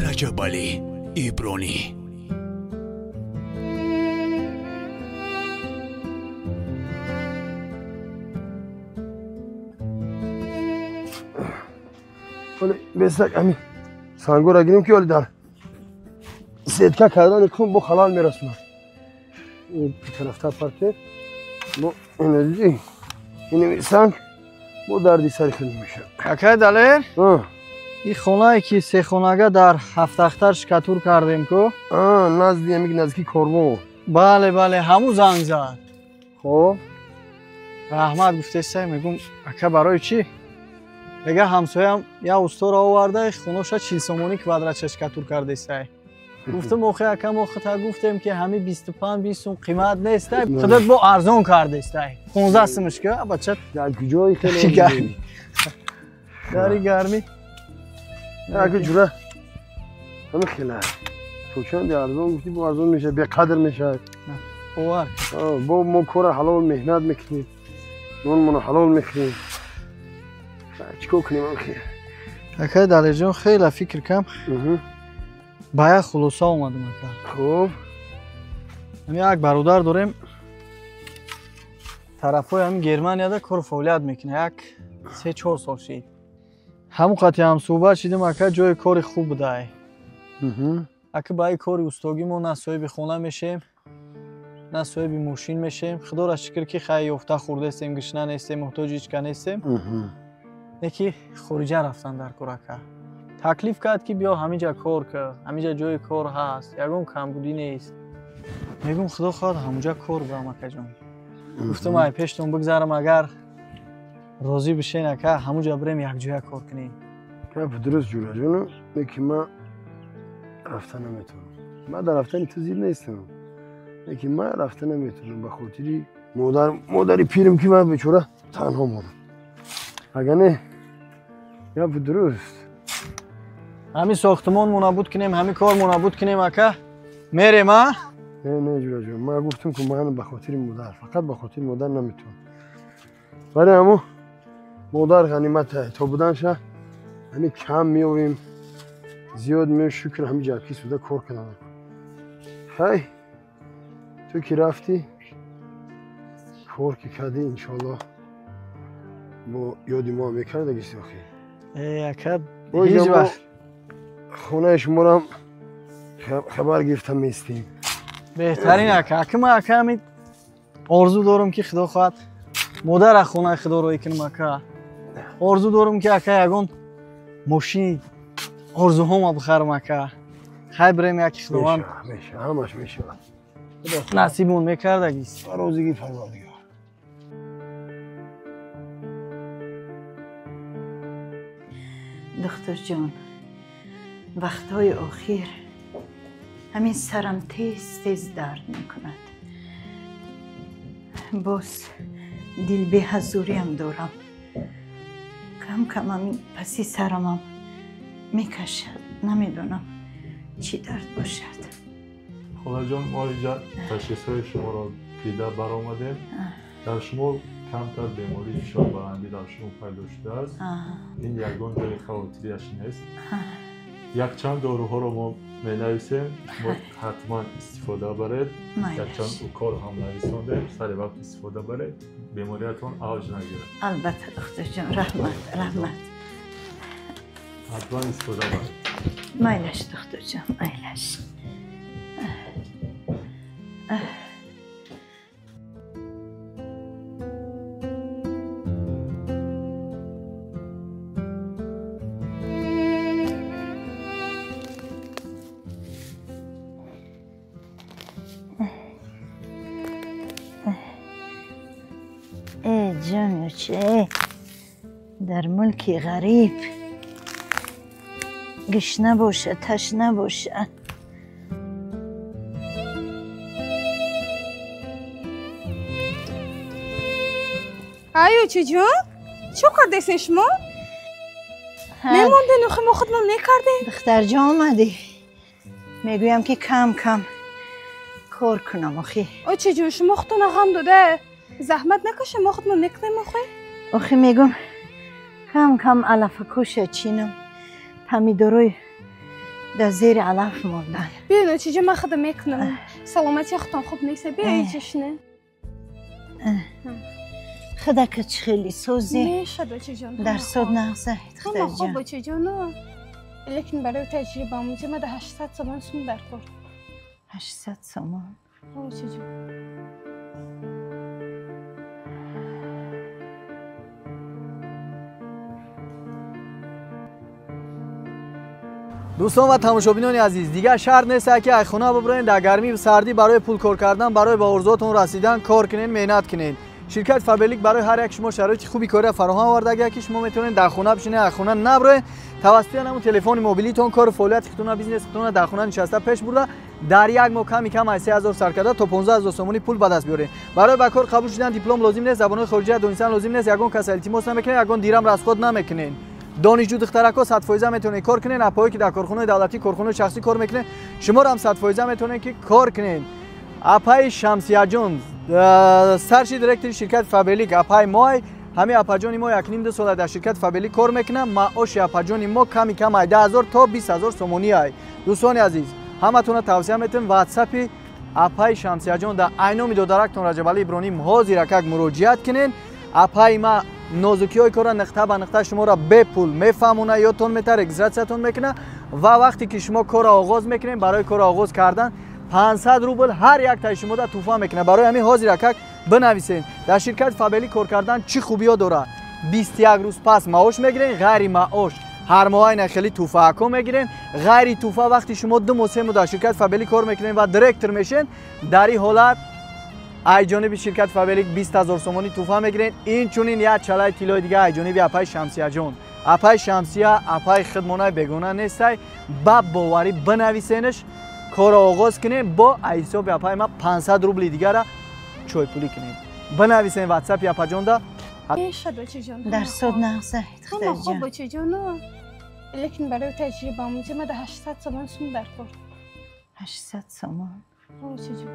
Раҷабалӣ Ибронӣ. Бесак ами сангора гирим ки оли дар сетка кардани кун бо халал мерасонад. Тарафтар парке бо энерҷи ин санг бо дарди сари хеле мешавад. Акай Далер, ин хонае ки сехонага дар ҳафтахтар шикатур кардем ку? Назди ами наздики корвон. Бале, бале, ҳамун занг зад. Хоб. Раҳмат гуфтесай, мегум ака барои чӣ? Мега ҳамсоям як усторо оварда, хоноша 40 сомонӣ квадратша шикатур кардесай. Гуфтам охе ака, мо хута гуфтем ки ҳами 25-20 сум қимат нестай, худат бо арзон кардестай. 15 сумш ка бача. Дар куҷои хеле гармӣ. Дари гармӣ. Ака ҷура ҳами хела. То чанди арзон гуфтӣ, бо арзон мешавад, беқадр мешавад. Бовар. Бо мо кора ҳалол меҳнат мекунем. Нонмонро ҳалол мехӯрем. Чикор кунем охе? Акай Далерҷон, хеле фикр кам. Ба як хулоса омадам ака. Хуб. Ҳамин як бародар дорем, тарафҳои ҳамин Германияда кору фаъолият мекунад, як 3-4 сол шид. Ҳамун қати ҳамсӯҳбат шидем ака, ҷои кори хуб будай. Ака ба ин кори устогӣ мо на соҳиби хона мешем, на соҳиби мошин мешем. Худоро шукр ки хай ёфта хӯрдестем, гушна нестем, муҳтоҷи ҳеҷ ка нестем. Неки хориҷа рафтан дар кор ака. Таклиф кард ки биё ҳаминҷа кор кар, ҳаминҷа ҷои кор ҳаст, ягон камбудӣ нест. Мегум худо хоҳад ҳамунҷа кор бурам акаҷон. Гуфтам ай пештон бигзарам, агар розӣ бишен ака, ҳамунҷа бирем якҷоя кор кунем. Гап дуруст ҷураҷону, лекин ман рафта наметавонам. Ман дар рафтани ту зид нестам, лекин ман рафта наметавонам ба хотири модар, модари пирим ки ман бечора танҳо морам. Агар не, гап дуруст. Ҳамин сохтмонмона буд кунем, ҳамин кормона буд кунем ака, мерем а? Не, не ҷураҷон, ман гуфтам ки ман ба хотири модар, фақат ба хотири модар наметавонам. Вале ҳамо модар ғанимат то буданша ҳамин кам меовем, зиёд меоем, шукр ҳамин ҷабки суда кор кардам. Ҳай, ту ки рафтӣ, кор ки кардӣ, иншоаллоҳ бо ёди мо мекардагисти охир. Э ака, ҳеҷ вақт хонаи шуморам хабар гирифта меистем. Беҳтарин ака. Ака ман ака ҳамин орзу дорам ки худо хоҳад модара хонаи худо роҳӣ кунам ака. Орзу дорам ки ака ягон мошини орзуҳома бихарам ака. Хай бирем яки худованд. Мешавад, ҳамаш мешавад. Насибмон мекардагист. Ба розигии Парвардигор. Духтурҷон, вақтҳои охир ҳамин сарам тез тез дард мекунад. Боз дилбеҳазуриам дорам. Кам кам ҳамин паси сарамам мекашад. Намедонам чӣ дард бошад. Холаҷон, мо инҷа ташхисҳои шуморо дида баромадем. Дар шумо камтар бемории фишорбаландӣ дар шумо пайдо шудааст. Ин ягон ҷои хавотирияш нест. Якчанд доруҳоро мо менависем, шумо ҳатман истифода баред. Якчанд укол ҳам нависондем, сари вақт истифода баред, бемориятон авҷ нагирад. Албатта духтурҷон, раҳмат, раҳмат. Ҳатман истифода баред. Майлаш духтурҷон, майлаш. Ҷонюче, дар мулки ғариб гушна бошад, ташна бошад. Ай очиҷон, чӣ кардесен шумо? Мемонден охи мо худмон мекардем. Духтарҷон омадӣ. Мегӯям ки кам кам кор кунам охи. Очиҷон, шумо худтона ғам дода заҳмат накашем, мо худмон мекунем охи. Охи мегум кам кам алафакоша чинам, помидорои дар зери алаф мондан. Биёед очиҷон, ман худам мекунам. Саломатии худтон хуб нест. Биёед чишне. Худака чӣ хеле созӣ? Мешад очиҷон. Дарсод нағзаед худаҷон. Хуб очиҷон, лекин барои таҷрибаомӯзӣ ма да 800 сомон сум даркор. 800 сомон? Очиҷон. Дӯстон ва тамошобинони азиз, дигар шарт нест ки аз хона бибурен, дар гармӣ сардӣ барои пул кор кардан, барои ба орзуотон расидан кор кунед, меҳнат кунед. Ширкати Фаберлик барои ҳар як шумо шароити хуби кориро фароҳам оварда, ки шумо метавонед дар хона бишинед, аз хона наброед, тавассути ҳамон телефони мобилитон кору фаъолияти худтонро, бизнеси худтонро дар хона нишаста пеш бурда, дар як моҳ ками кам аз 3000 сар карда то 15000 сомонӣ пул ба даст биёред. Барои ба кор қабул шудан диплом лозим нест, забонҳои хориҷия донистан лозим нест, ягон кас илтимос намекунед, ягон дирам расход намекунед. Донишҷӯ духтаракҳо 100% метавонед кор кунед, апоҳое ки дар корхонаи давлатӣ, корхонаи шахсӣ кор мекунед, шуморо ҳам 100% метавонед ки кор кунед. Апаи Шамсияҷон, старший директори ширкати Фаберлик, апаи мой, ҳамин апаҷони мо 1.5-2 сола дар ширкати Фаберлик кор мекунад. Маоши апаҷони мо ками кам 10000 то 20000 сомонӣ ай. Дӯстони азиз, ҳаматонро тавсия метавонем ватсапи апаи Шамсияҷон дар айноми додарактон Раҷабалӣ Иброҳим ҳозир акак муроҷиат кунед. Апаи ма нозукиҳои корро нуқта ба нуқта шуморо бепул мефаҳмона, ёдтон мета, регистратсиятон мекунад ва вақте ки шумо корро оғоз мекунед, барои корро оғоз кардан 500 рубл ҳар яктаи шумода туҳфа мекунад. Барои ҳамин ҳозир акак бинависед. Дар ширкати Фаберлик кор кардан чӣ хубиҳо дорад? 21 рӯз пас маош мегиред, ғайри маош ҳар моҳ ина хеле туҳфаҳако мегиред. Ғайри туҳфа вақти шумо 2 моҳ 3 моҳ дар ширкати Фаберлик кор мекунед ва директор мешед, дар ин ҳолат ай ҷониби ширкати Фаберлик 20000 сомонӣ туҳфа мегиред. Инчунин як чалаи тиллои дига ай ҷониби апаи Шамсияҷон. Апаи Шамсия апаи хидмонаи бегона нестай, ба боварӣ бинависенаш, корро оғоз кунед, бо ай ҳисоби апаи ма 500 рубли дигара чойпулӣ кунед. Бинависен ватсапи апаҷонда. Мешад очиҷон. Дарсод нағзаед худаҷон. Хуб очиҷон, лекин барои таҷрибаомӯзӣ ма да 800 сомон сум даркор. 800 сомон? Очиҷон.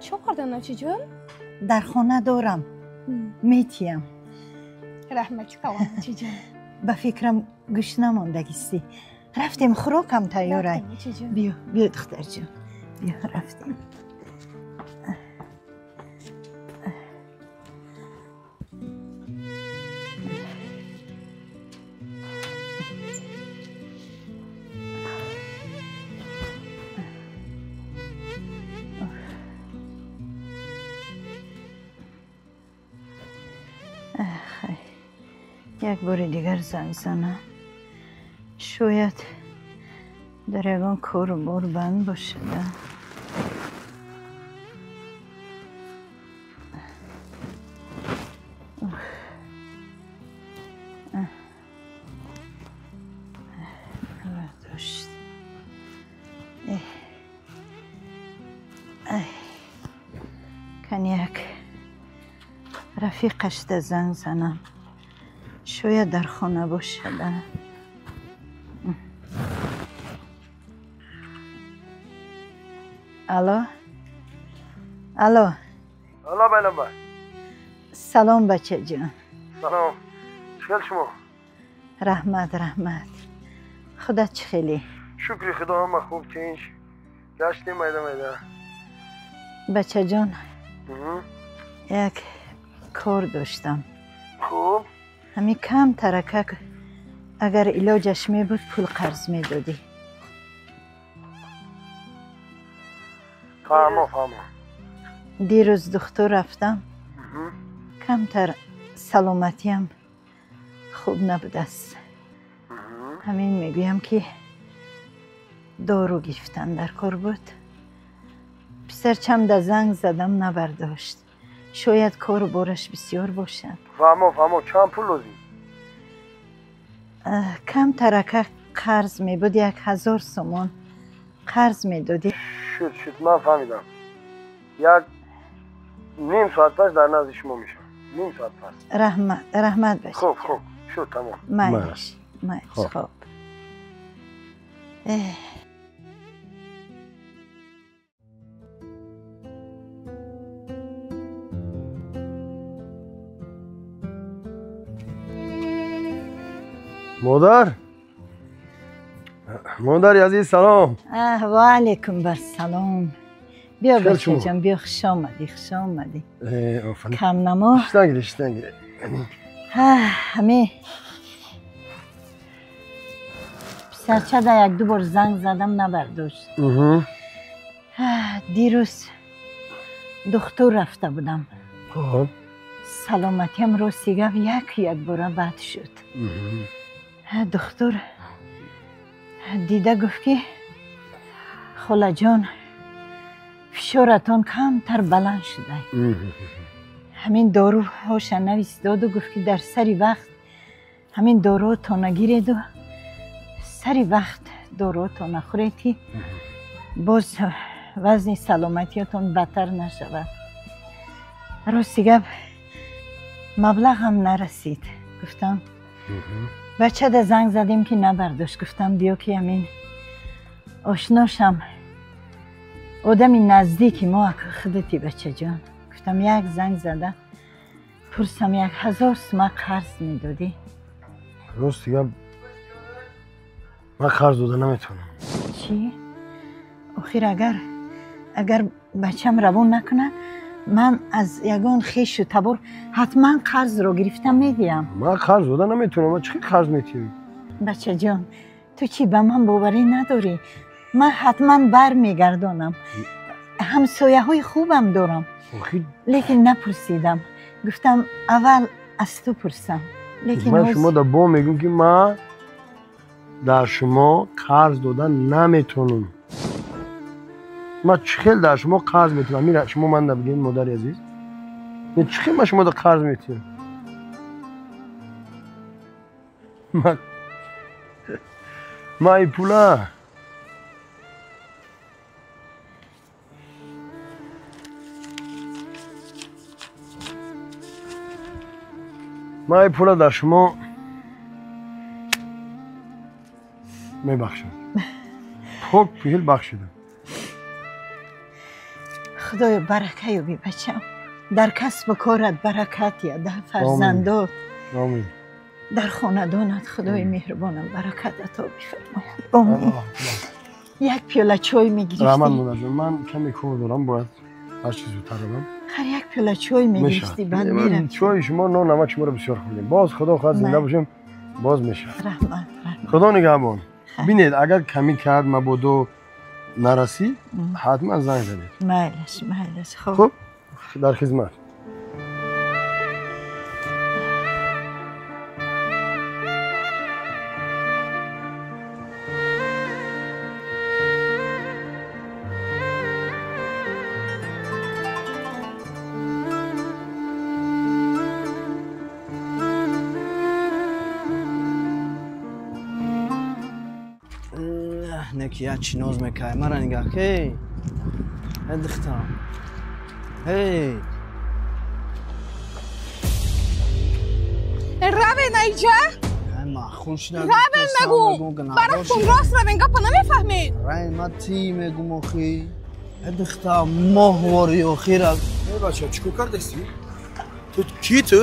Чӣ кардан очиҷон? Дар хона дорам, метиям. Раҳмати калон очиҷон. Ба фикрам гӯш намондагистӣ. Рафтем, хӯрокам тайёрай. Биё, биё духтарҷон, биё рафтем. Як бори дигар занг занам, шояд дар ягон кору бор банд бошад. Бардошт. Кани як рафиқашда занг занам, шояд дар хона бошад. Алло, алло. Алло, байлаба. Салом бачаҷон. Салом. Чӣ хел шумо? Раҳмат, раҳмат. Худат чӣ хеле? Шукри худо, ҳама хуб, тинч. Гаштем майда майда. Бачаҷон, як кор доштам. Хуб. Ҳамин кам таракак агар илоҷаш мебуд, пул қарз медодӣ. Фаҳмо, фаҳмо. Дирӯз духтур рафтам, камтар саломатиям хуб набудааст. Ҳамин мегӯям ки дору гирифтан дар кор буд. Писарчам да занг задам, набардошт. Шояд кору бораш бисёр бошад. Фаҳмо, фаҳмо. Чанд пул лозим? Кам тарака қарз мебуд, 1000 сомон қарз медодӣ. Шуд, шуд, ман фаҳмидам. Як ним соат пас дар назди шумо мешавам. Ним соат пас. Раҳмат, раҳмат бача. Хуб, хуб, шуд, тамом. Майлиш, майлиш, хуб. Модар? Модари азиз, салом. Ва алейкум бар салом. Биё бачаҷон, биё, хуш омадӣ, хуш омадӣ. Камнамо. Шиштан гире, шиштан гире. Ҳами писарчада як-ду бор занг задам, набардошт. Дирӯз духтур рафта будам. Саломатиам рости гап як-якбора бад шуд. Духтур дида гуфт, ки холаҷон, фишоратон камтар баланд шуда. Ҳамин доруҳоша навис доду, гуфт, ки дар сари вақт ҳамин доруотона гиреду сари вақт доруотона хӯред, ки боз вазни саломатиятон бадтар нашавад. Рости гап, маблағам нарасид. Гуфтам, бачада занг задем, ки набардошт. Гуфтам, биё, ки ҳамин ошношам, одами наздики мо, худати, бачаҷон. Гуфтам, як занг зада пурсам, 1000 сума қарз медодӣ? Рости гап, ман қарз дода наметавонам. Чӣ? Охир агар бачам равон накунад, ман аз ягон хешу табор ҳатман қарзро гирифта медиҳам. Ман қарз дода наметавонам. Ман чӣ қарз метиҳам? Бачаҷон, ту чӣ, ба ман боварӣ надорӣ? Ман ҳатман бармегардонам. Ҳамсояҳои хубам дорам, лекин напурсидам, гуфтам, аввал аз ту пурсам. Лекин ман шумо да бо мегӯм, ки ман дар шумо қарз дода наметавонам. Ман чӣ хел дар шумо қарз метавонам? Мира, шумо ман набигӯед, модари азиз, чӣ хел ман шумо да қарз метиҳам? Ман ин пула дар шумо мебахшам, пок пил бахшидам. Худоё, барака ёбӣ, бачам, дар касбу корат баракат я, дар фарзандот, дар хонадонат худои меҳрубонам баракат ато бифармояд. Омин. Як пиёла чой мегирифтӣ? Раҳмат, модарҷон, ман каме кор дорам, бояд ҳар чиз зудтар равам. Хар, як пиёла чой мегирифтӣ, баъд мерафтӣ. Чойи шумо, нон намак шуморо бисёр хӯрдем. Боз худо хоҳад, зинда бошем, боз мешавад. Раҳмат. Худо нигаҳбон. Бинед, агар камӣ кард, мабодо нарасид, ҳатман занг занед. Майлаш, майлаш. Хуб, дар хизмат. Ки як чӣ ноз мекай, мара нигаҳ ки, э духтарам, эй. Равен айҷа. Махун шуда. Равен мегум, барахтун рост равен, гапа намефаҳмед. Рай, ма ти мегум охи, э духтарам, моҳвори охира. Эй бача, чӣ кор кардасти ту? Ки ту?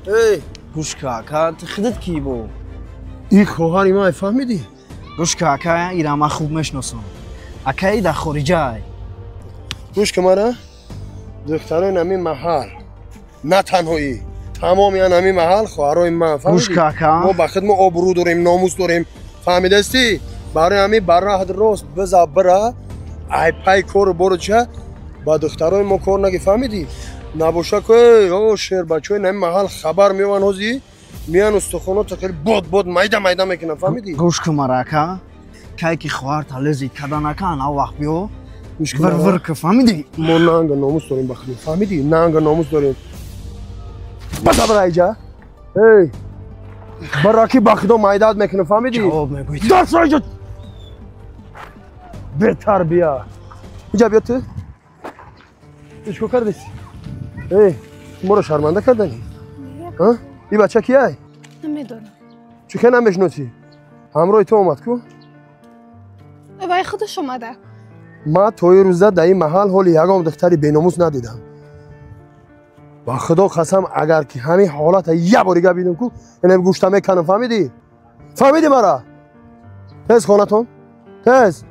Эй. Гӯш ка, ака, ту худат кӣ бо? Ин хоҳари ман, фаҳмидӣ? Гӯш ка, ака, ира ман хуб мешиносам, акаи дар хориҷай. Гӯш ка мара, духтарои ҳамин маҳал, на танҳоӣ, тамоми ан ҳамин маҳал хоҳарои ман. Гӯш ка, ака, мо ба худ мо обрӯ дорем, номус дорем, фаҳмидастӣ? Барои ҳамин ба раҳд рост биза, бира ай пай кору бору ча ба духтарои мо кор наги, фаҳмидӣ? Набоша ку о шербачаҳои ҳамин маҳал хабар меёванд, ҳозӣ миян устухоното хеле бод бод майда майда мекунам, фаҳмидӣ? Гӯш кун мара, ака, кай ки хоҳарта лезид карда накан, ав вақт биё вир-вир ку, фаҳмидӣ? Мо нанга номус дорем ба худ, фаҳмидӣ? Нанга номус дорем. Баса, бира иҷа. Эй, бараки, ба худо майдаат мекунам, фаҳмидӣ? Ҷавоб мегӯӣ. Дастро иҷа, бетарбия, иҷа биё. Ту чӣ кор кардеси? Эй, моро шарманда карданӣ? Ин бача кияй? Намедонам. Чӣ хел намешиносӣ? Ҳамроҳи ту омад ку? Вай худаш омада. Ман то ин рӯза дар ин маҳал ҳоли ягон духтари беномус надидам. Ба худо қасам, агар ки ҳамин ҳолата як бор дига бинам ку, инам гӯшта меканам, фаҳмидӣ? Фаҳмидӣ мара? Тез хонатон. Тез.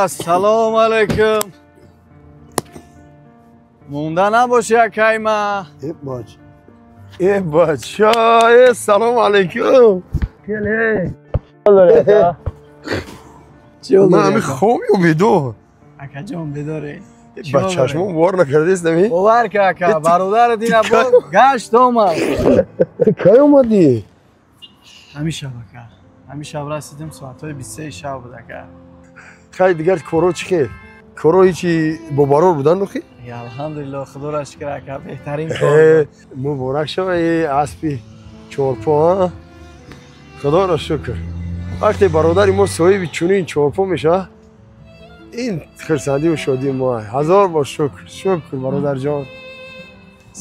Ассалому алайкум. Монда набоши акай ма. Э бача, э салому алайкум. Келе. Ман ҳами хоб ё бедор? Акаҷон бедорӣ. Ба чашмон бовар накардест нами? Бовар ка ака, бародарат ина бо гашт омад. Ту кай омадӣ? Ҳамин шаб ака. Ҳамин шаб расидим, соатҳои 23 шаб буд ака. Хай дигар коро чӣ хел? Коро ҳечи бобарор будан нухи? Алҳамдулилло, худоро шукр ака, беҳтарин кор. Муборак шава аспи чорпо, а? Худоро шукр. Вақте бародари мо соҳиби чунин чорпо мешавад, ин хурсандиву шодии мо. Ҳазор бор шукр, шукр бародарҷон.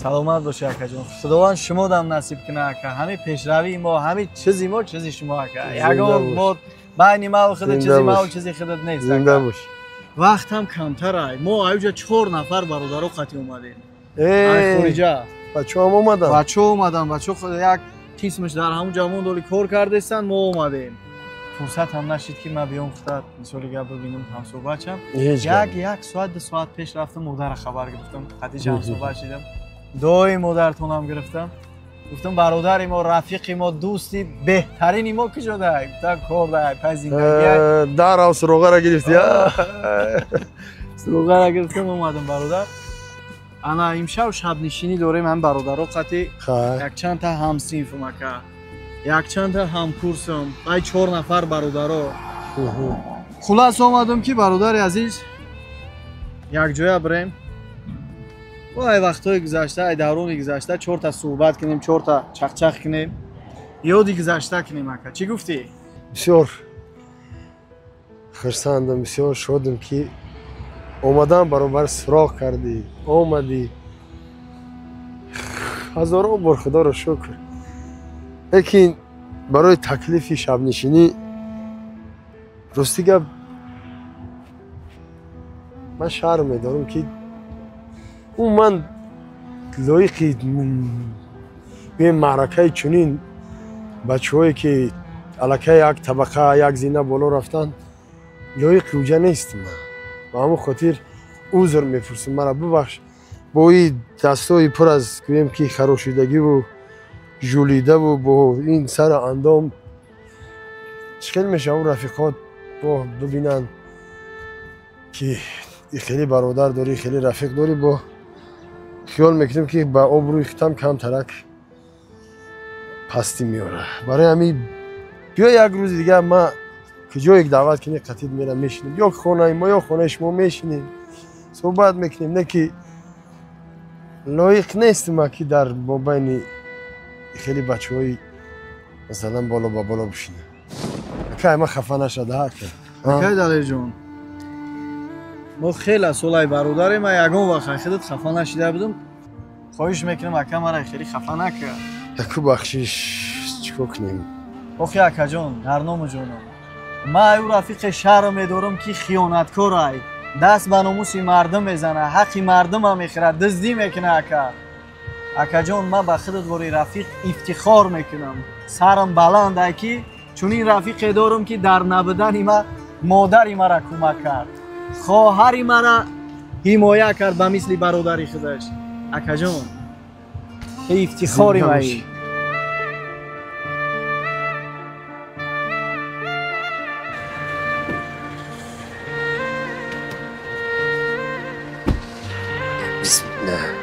Саломат бошӣ акаҷон. Худованд шумодам насиб кунад ака. Ҳамин пешравии мо, ҳамин чизи мо, чизи шумо ака. Ягон мо байни маву худат чизи маву чизи худат нест. Зинда бош. Вақт ҳам камтар ай. Мо аюҷа 4 нафар бародаро қатӣ омадем. Ай хориҷа. Бачаҳо омаданд. Бачаҳо омаданд. Бачаҳо як қисмаш дар ҳамун ҷавон доли кор кардестанд, мо омадем. Фурсат ҳам нашид ки ман биём худат мисоли гап бибинам ҳамсӯҳбат шам. Як соат 2 соат пеш рафтам, модарро хабар гирифтам, қатиш ҳамсӯҳбат шидам. Дуои модаратонам гирифтам. Гуфтам бародари мо, рафиқи мо, дӯсти беҳтарини мо куҷо дай? Гуфтам кор дай, пай зиндагӣ. Дарав суроғаро гирифтӣ? Суроғаро гирифтам, омадам бародар. Ана имшаб шабнишинӣ дорем ҳам бародаро қатӣ. Якчанд та ҳамсинфам ака, якчанд та ҳамкурсам, ай 4 нафар бародаро. Хулас омадам ки бародари азиз якҷоя бирем. Ай вақтҳои гузашта, ай даврони гузашта 4 та суҳбат кунем, 4 та чақчақ кунем, ёди гузашта кунем ака. Чӣ гуфтӣ? Бисёр хурсандам, бисёр шодам ки омадан баробар суроғ кардӣ, омадӣ. Ҳазорон бор худоро шукр. Лекин барои таклифи шабнишинӣ рости гап ман шарм медорам ки ман лоиқи маъракаи чунин бачаҳое ки аллакай як табақа як зина боло рафтанд лоиқи уҷа нестам. Ба ҳамон хотир узр мепурсам, мара бубахш. Бо ин дастҳои пур аз гӯем ки харошидагиву жулидаву бо ин сару андом чӣ хел мешавад рафиқот бо бибинанд ки хеле бародар дорӣ, хеле рафиқ дорӣ, бо хиёл мекунем ки ба обрӯи худам камтарак пастӣ меорад. Барои ҳамин биё як рӯзи дигар ман куҷое даъват кунӣ қатид мерам мешинем, ё хонаи мо ё хонаи шумо мешинем, суҳбат мекунем. Не ки лоиқ нестам ки дар мобайни хеле бачаҳои масалан боло ба боло бишинам. Акай ман хафа нашада ака. Акай Далерҷон, мо хеле солай бародарем, ман ягон вақт худат хафа нашида будам. Хоҳиш мекунам ака мара хеле хафа накар. Яку бахшиш, чӣ кор кунем? Охи акаҷон, дар ному ҷоном, ман ӯ рафиқи шаҳрро медорам ки хиёнаткор ай, даст ба номуси мардум мезана, ҳаққи мардумам мехӯрад, дуздӣ мекунад ака. Акаҷон, ман ба худат бори рафиқ ифтихор мекунам. Сарам баланд ай ки чунин рафиқе дорам ки дар набудани ман модари мара кӯмак кард, хоҳари мара ҳимоя кард ба мисли бародари худаш. Акаҷон, ифтихори маи. Бисмилла.